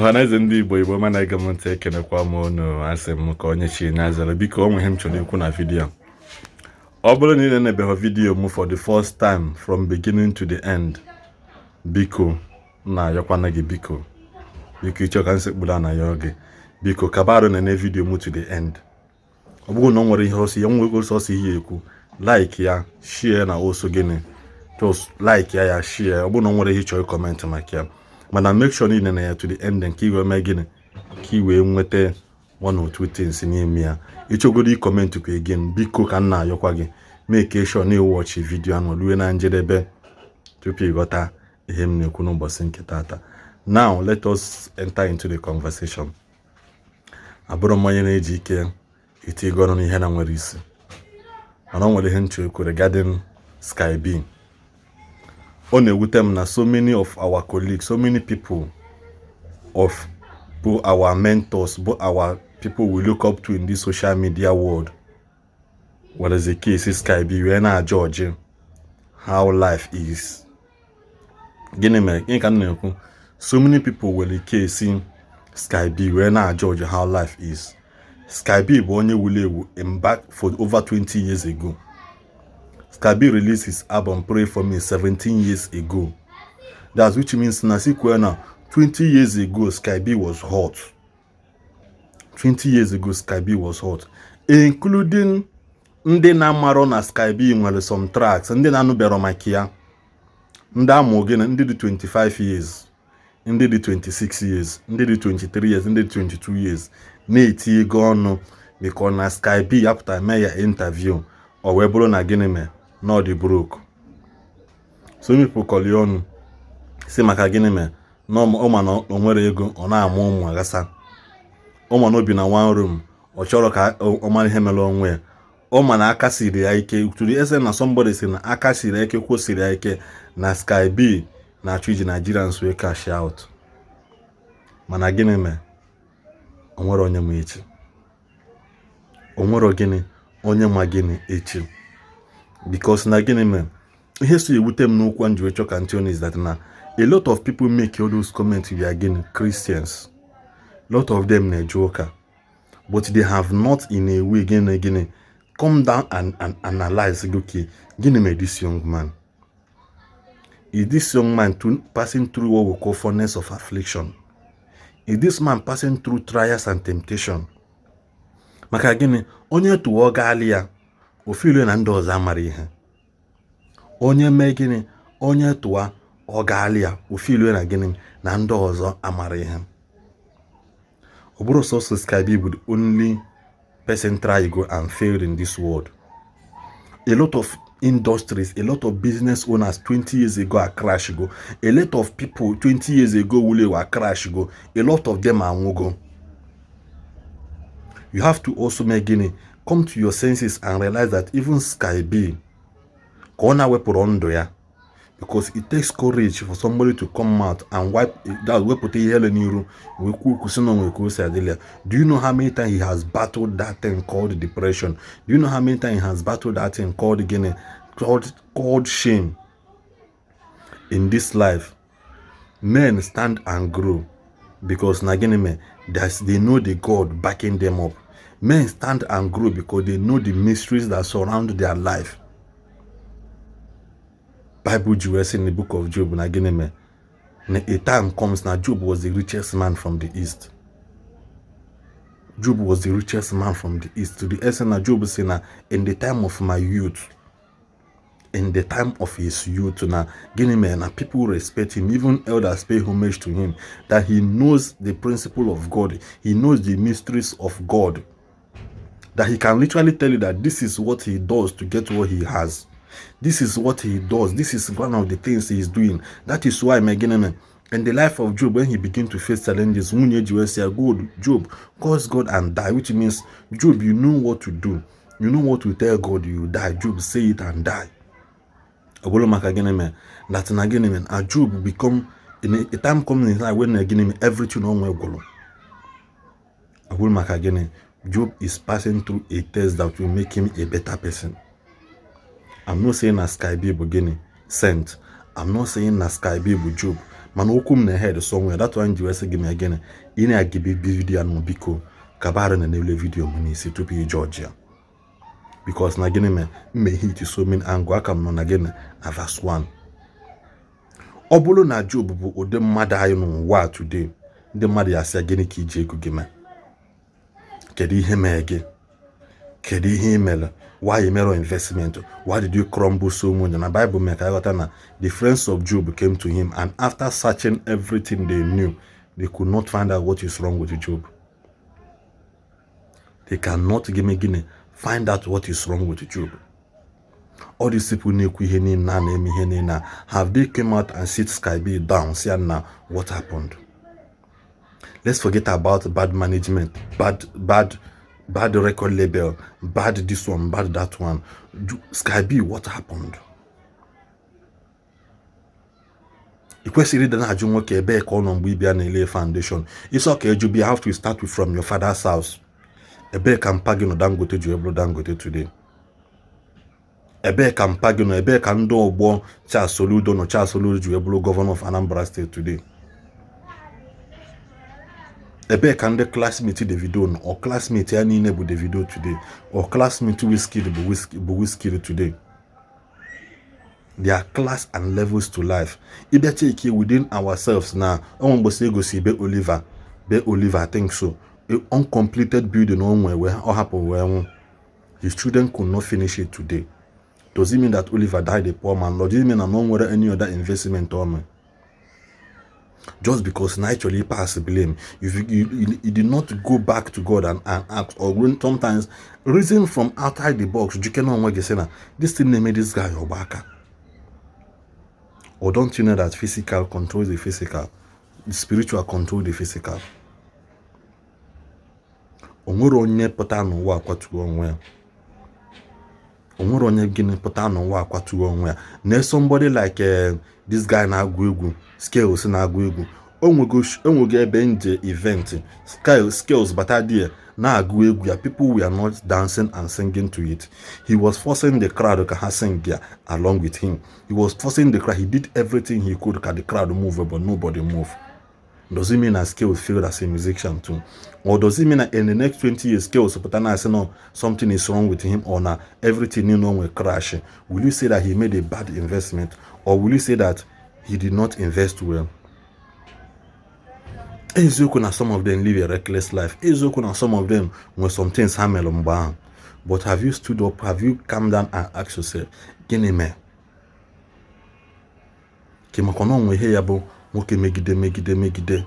Ọhaneze ndị Igbo, Igbo ma na-ege m ntị, ekenekwa m unu. Asị m ka onye chi na-azara. Biko, o nwe ihe m chọrọ ikwu na video. Ọ bụrụ na ị na-enebeghị video m for the first time from beginning to the end, biko, m na-ayọkwana gị, biko, biko, ịchọ ka m sekpuru ana yọọ gị, biko, kabarụ na video m to the end. Ọ bụrụ na o nwere ihe ọsọ ya nwere ọsọ ihe ekwu, like ya, share na also gịnị, just like ya, ya share. Ọ bụrụ na o nwere ihe ị chọrọ comment maka ya, mana make sure niile na ya to the end, nke i wee mee gịnị, ka i wee nweta one or two things n'ime ya. Ịchọgodo ị comment kwa again, biko, ka m na-ayọkwa gị, make sure na ị watch video ahụ ruo na njedebe tupu ịghọta ihe m na-ekwu n'ụbọchị nke tata. Now let us enter into the conversation. Abụrụ m onye na-eji ike iti ego ọnụ n'ihe na nwere isi, mana o nwere ihe nchọ ekwu regarding Sky B. Ọ na-ewute m na so many of our colleagues, so many people of bụ our mentors, bụ our people we look up to in this social media world, whereas case Sky B wee na-ajudge how life is. Gịnị mere? Gịnị ka m na-ekwu? So many people nwere case Sky B wee na-ajudge how life is. Sky B bụ onye wuru ewu in back for over 20 years ago. Sky B released his album "Pray For Me" 17 years ago. That's which means na sikwe na 20 years ago Sky B was hot. 20 years ago Sky B was hot, including ndị na-amarọ na Sky B nwere some tracks, ndị na-anụbero maka ya, ndị amụ gịnị, ndị dị 25 years, ndị dị 26 years, ndị dị 23 years, ndị dị 22 years, na-eti ego ọnụ because na Sky B apụtara mee ya interview, ọ wee bụrụ na gịnị mee, na ọ dị broke. So many people kọlie ọnụ si maka gịnị mee na ọ ma na o nwere ego, ọ na-amụ ụmụ aghasa, ọ ma na obi na one room, ọ chọrọ ka ọ mara ihe mere onwe ya. Ọ ma na aka siri ya ike to the extent na somebody si na aka siri ya ike, kwosiri ya ike na Sky B na-achọ iji Nigerians wee cash out. Mana gịnị mee? O nwere onye ma echi. O nwere gịnị, onye ma gịnị echi? Because na gịnị mee, ihe so ewute m n'okwu nji wee chọ ka ntị is that na a lot of people make all those comments we are gịnị, Christians. Lot of them na-eje ụka, but they have not in a way gịnị gịnị come down and analyze, okay, gịnị mere this young man? Is this young man passing through what we call furnace of affliction? Is this man passing through trials and temptation? Maka gịnị, onye tụọ gaali ya ofu na ndị ọzọ amara ihe. Onye mee gịnị, onye tụwa ọ gaali ya ofu na gịnị, na ndị ọzọ amara ihe. Ọ bụrụ sọsọ Sky B bụ the only person try go and failed in this world. A lot of industries, a lot of business owners 20 years ago are crash go. A lot of people 20 years ago wule were crash go. A lot of them anwụgo. You have to also make gịnị, come to your senses and realize that even Sky B ka ọ na-wepụrụ ndụ ya, because it takes courage for somebody to come out and wipe that, wepụta ihere n'iru wee kwuo okwu si na onwe ka o si adịla ya. Do you know how many times he has battled that thing called depression? Do you know how many times he has battled that thing called gịnị, called shame in this life? Men stand and grow because na gịnị mee, they know the God backing them up. Men stand and grow because they know the mysteries that surround their life. Bible ji wee sị in the Book of Job na gịnị mee, na a time comes na Job was the richest man from the east. Job was the richest man from the east to the extent na Job sị na in the time of my youth, in the time of his youth, na gịnị mere, na people respect him, even elders pay homage to him, that he knows the principle of God, he knows the mysteries of God, that he can literally tell you that this is what he does to get what he has, this is what he does, this is one of the things he is doing. That is why mee gịnị mere, in the life of Job, when he began to face challenges, nwunye ji wee sị ya, "Good, Job, curse God and die," which means, Job, you know what to do, you know what to tell God, you die. Job, say it and die. Ọ bụrụ maka gịnị mere that na gịnị mere na Job become in a time coming in his life when na gịnị mere, everything onwe gwụrụ. Ọ bụrụ maka gịnị, Job is passing through a test that will make him a better person. I'm not saying na Sky B bụ gịnị, saint. I'm not saying na Sky B bụ Job, Mana okwu m na head somewhere. That one ji wee sị gị mee gịnị? Ị na-agibi video nụ, biko kabara na n'ele video m n'isi tupu ị judge ya, because na gịnị mee mme hit so many angle. Aka m nọ na gịnị? Na verse 1. Ọ bụrụ na Job bụ ụdị mmadụ anyị n'ụwa today, ndị mmadụ ya asị ya, "Gịnị ka iji ego gị mee? Kedu ihe mee gị? Kedu ihe ị mere? Why you mere investment? Why did you crumble so much?" Na Bible mee ka ghọta na the friends of Job came to him, and after searching everything they knew, they could not find out what is wrong with Job. They cannot give me gịnị? Find out what is wrong with Job. All these people na-ekwu ihe niile a, na-eme ihe niile a, have they came out and sit Sky B down, say na what happened? Let's forget about bad management, bad bad bad record label, bad this one, bad that one. Sky B, what happened? Ị kwesịrị ịdị na-ajụ nwoke ebee ka ọ nọ mgbe ịbịa na-ele foundation. Isi ọ ka eju bịa, have to start with from your father's house. Ebee ka mpa gị nọ Dangote ji bụrụ Dangote today? Ebee ka mpa gị nọ? Ebee ka ndị ọgbọ Charles Soludo nọ Charles Soludo ji bụrụ governor of Anambra State today? Ebee ka ndị classmate Davido nọ? Ọ classmate ya niile bụ Davido today? Ọ classmate Wizkid bụ Wizkid today? Their class and levels to life. Ịbịa check within ourselves na onwe mgbesi egosi be Oliver, be Oliver, I think so, a uncompleted building o nwe wee ọ hapụ wee nwụ. His children could not finish it today. Does it mean that Oliver died a poor man? Does it mean na no nwere any other investment o mee? Just because naturally pass blame, if you did not go back to God and ask, or when sometimes reason from outside the box, jike na onwe gị sị na this thing na-eme this guy ọgba aka. Or don't you know that physical controls the physical, the spiritual control the physical? O nwere onye pụta n'ụwa akwatuo onwe ya. O nwere onye gịnị pụta n'ụwa akwatuo onwe ya. Na somebody like this guy na-agụ egwu, Skales na-agụ egwu, o nwego ebe nje event, Skales bata there na-agụ egwu ya. People were not dancing and singing to it. He was forcing the crowd ka ha sing ya along with him. He was forcing the crowd. He did everything he could ka the crowd move, but nobody move. Does it mean that Skales failed as a musician too? Or does it mean that in the next 20 years, Skales pụta na asị no, something is wrong with him, or na everything will crash? Will you say that he made a bad investment, or will you say that he did not invest well? Eziokwu na some of them live a reckless life. Eziokwu na some of them nwere some things ha mere mgbe ahụ. But have you stood up? Have you calmed down and asked yourself, gịnị mee ka maka na onwe ihe ya bụ nwoke megide megide megide?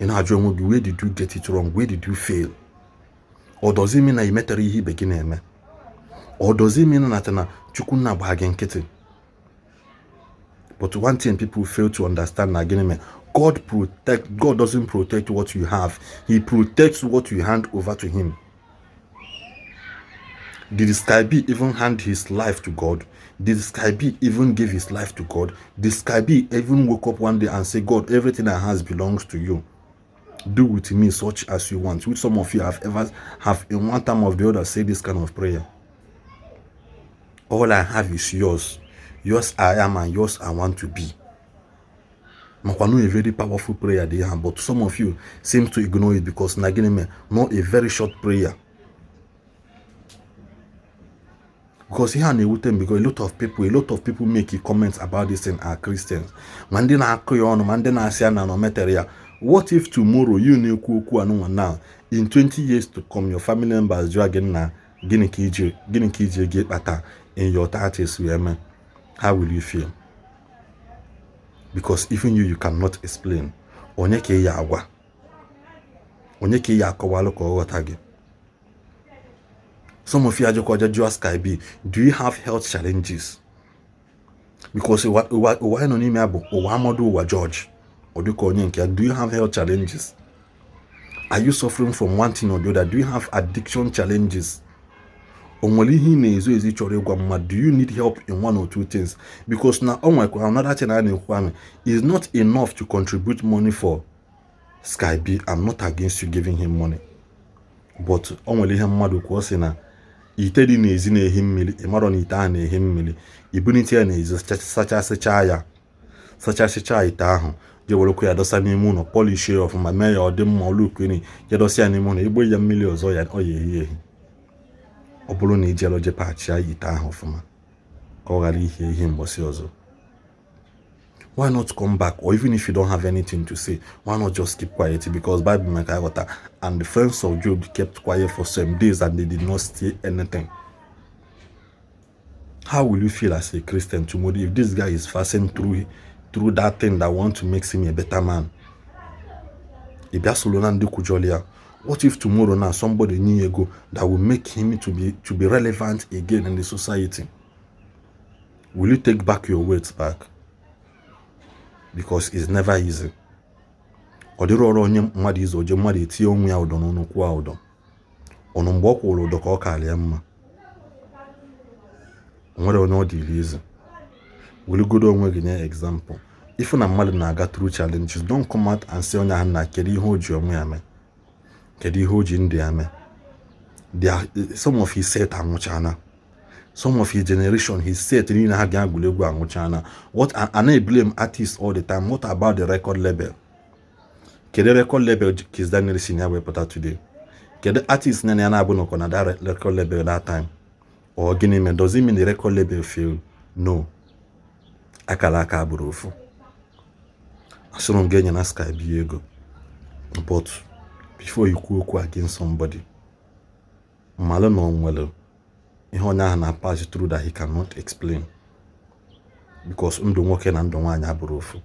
Ị na-ajụ onwe gị, where did you get it wrong? Where did you fail? Or does it mean na ị metere ihe ibe gị na-eme? Or does it mean na Chukwu nna gbaa gị nkịtị? But one thing people fail to understand na gịnị mee? God doesn't protect what you have. He protects what you hand over to him. Did Sky B even hand his life to God? Did Sky B even give his life to God? Did Sky B even woke up one day and say, "God, everything I has belongs to you. Do with me such as you want"? Which some of you have ever have in one time or the other say this kind of prayer. All I have is yours. Yours I am and yours I want to be. Makwa no a very powerful prayer they have, but some of you seem to ignore it because na gịnị mee? Not a very short prayer. Because ihe a na-ewute m, because a lot of people make comments about this thing are Christians. Ma ndị na-akụ ya ọnụ, ma ndị na-asị ya na o metere ya. What if tomorrow you na-ekwu okwu anụnwa now, in 20 years to come, your family members jụọ gị na gịnị ka iji ego ịkpata in your 30s wee mee? How will you feel? Because even you cannot explain. Onye ka ị ya agwa? Onye ka ị ya akọwalụ ka ọ ghọta gị? Some of you ajụkwa jụọ Sky B, do you have health challenges? Because ụwa anyị nọ n'ime ya bụ ụwa amadu ụwa George. Ọ dịka onye nke ya, do you have health challenges? Are you suffering from one thing or the other? Do you have addiction challenges? O nwere ihe ị na-ezo ezo chọrọ ịgwa mmadụ? Do you need help in one or two things? Because na o nwekwa another thing a na-ekwu ahụ is not enough to contribute money for Sky B. I'm not against you giving him money, but o nwere ihe mmadụ kwuo sị na ite dị n'ezi na-ehi mmiri, ị marọ na ite ahụ na-ehi mmiri, ibunite ya n'ezi sachasịchaa ya. Sachasịcha ite ahụ, jee werekwa ya dọsa n'ime ụlọ, polish ya ọfụma, mee ya ọ dị mma, olukwini, jee dọsa ya n'ime ụlọ, igbe ya mmiri ọzọ ya, ọ ya ehi ehi. Ọ bụrụ na ijere je pachia ite ahụ ọfụma ka ọ ghara ihie ihe mbọsị ọzọ, why not come back? Or even if you don't have anything to say, why not just keep quiet? Because Bible make I ghọta, "And the friends of Job kept quiet for some days and they did not say anything." How will you feel as a Christian tomorrow if this guy is passing through that thing that want to make him a better man? Ị bịa soro na ndị kwujọrọ ya. What if tomorrow now somebody nye ego that will make him to be relevant again in the society? Will you take back your words back? Because it's never easy. Ọ dịrị ọrụ onye mmadụ izu oje mmadụ etinye onwe ya ụdọ n'ọnụ, kwụọ ụdọ ọnụ. Mgbe ọ kwụrụ ụdọ ka ọ kaala ya mma. O nwere onye ọ dịrị izu. Weregodo onwe gị nye example. Ifu na mmadụ na-aga through challenges, don't come out and say onye ahụ na kedu ihe o ji onwe ya mee, kedu ihe o ji ndụ ya mee. Some of his set anwụchana, some of his generation, his set niile ha ga-agwụrụ egwu anwụchana. What I na-blame artists all the time, what about the record label? Kedu record label Kizz Daniel si ya wepụta today? Kedu artist na ya na-abụ nọkọ na that record label that time? Or gịnị mere? Does it mean the record label fail? No. Akara aka abụrụ ofu. Asịrị m ga-enye na Sky B ego, but before you kwuo okwu against somebody, mmalụ na o nwere ihe onye ahụ na-pass through that he cannot explain, because ndụ nwoke na ndụ nwaanyị abụrụ ofu.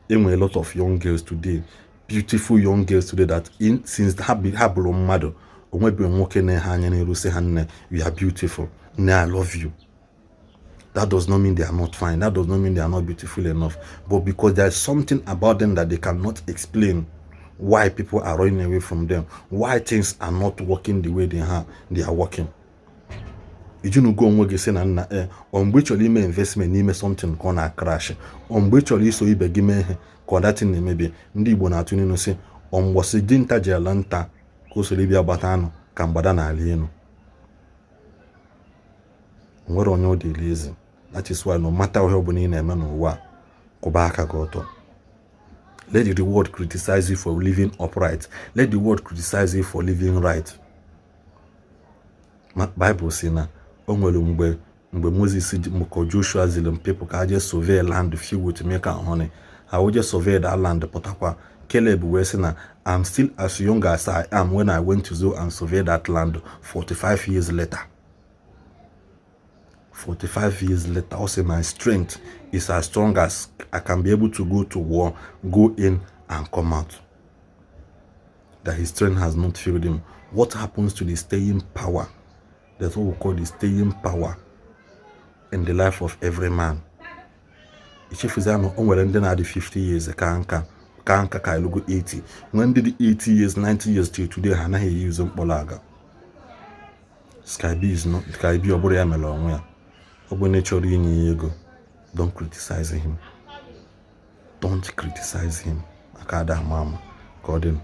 Enwere a lot of young girls today, beautiful young girls today, that in since ha bụrụ mmadụ, onwebeghị nwoke na-ehe anya n'iru sị ha, "Nne, you are beautiful. Nne, I love you." That does not mean they are not fine. That does not mean they are not beautiful enough, but because there is something about them that they cannot explain, why people are running away from them, why things are not working the way they are working. Ijinugo onwe gị sị na nna e ọ mgbe ị chọrọ ime investment n'ime something ka ọ na-crash, ọ mgbe ị chọrọ iso ibe gị mee ihe ka ọ datin na-emebi. Ndị Igbo na-atụ n'ilu sị ọ mgbọsị dinta ji ala nta ka o soro ịbịa gbata anụ ka mgbada na-ala elu. O nwere onye ọ dịrị ezi. That is why no matter ihe ọbụla ị na-eme n'ụwa a, kwụba aka gị ọtọ. Let the world criticize you for living upright. Let the world criticize you for living right. Ma Bible si na o nwere mgbe Moses mkọ Joshua ziri people ka ha jee survey land filled with milk and honey. Ha wee jee survey that land, pụtakwa. Caleb wee sị na, "I'm still as young as I am when I went to go and survey that land 45 years later." 45 years later, also my strength is as strong as I can be able to go to war, go in and come out. That his strength has not failed him. What happens to the staying power? That's what we call the staying power in the life of every man. Ichefuzi na o nwere ndị na-adị 50 years ka nka ka elugo 80, nwee ndị dị 80 years, 90 years, till today ha anaghị eyi ụzọ mkpọrọ aga. Sky B is not Sky B. Ọ bụrụ ya mere onwe ya, ọ bụ na ị chọrọ inye ya ego, don't criticize him. Don't criticize him. Aka ada ama ama ka ọ dị.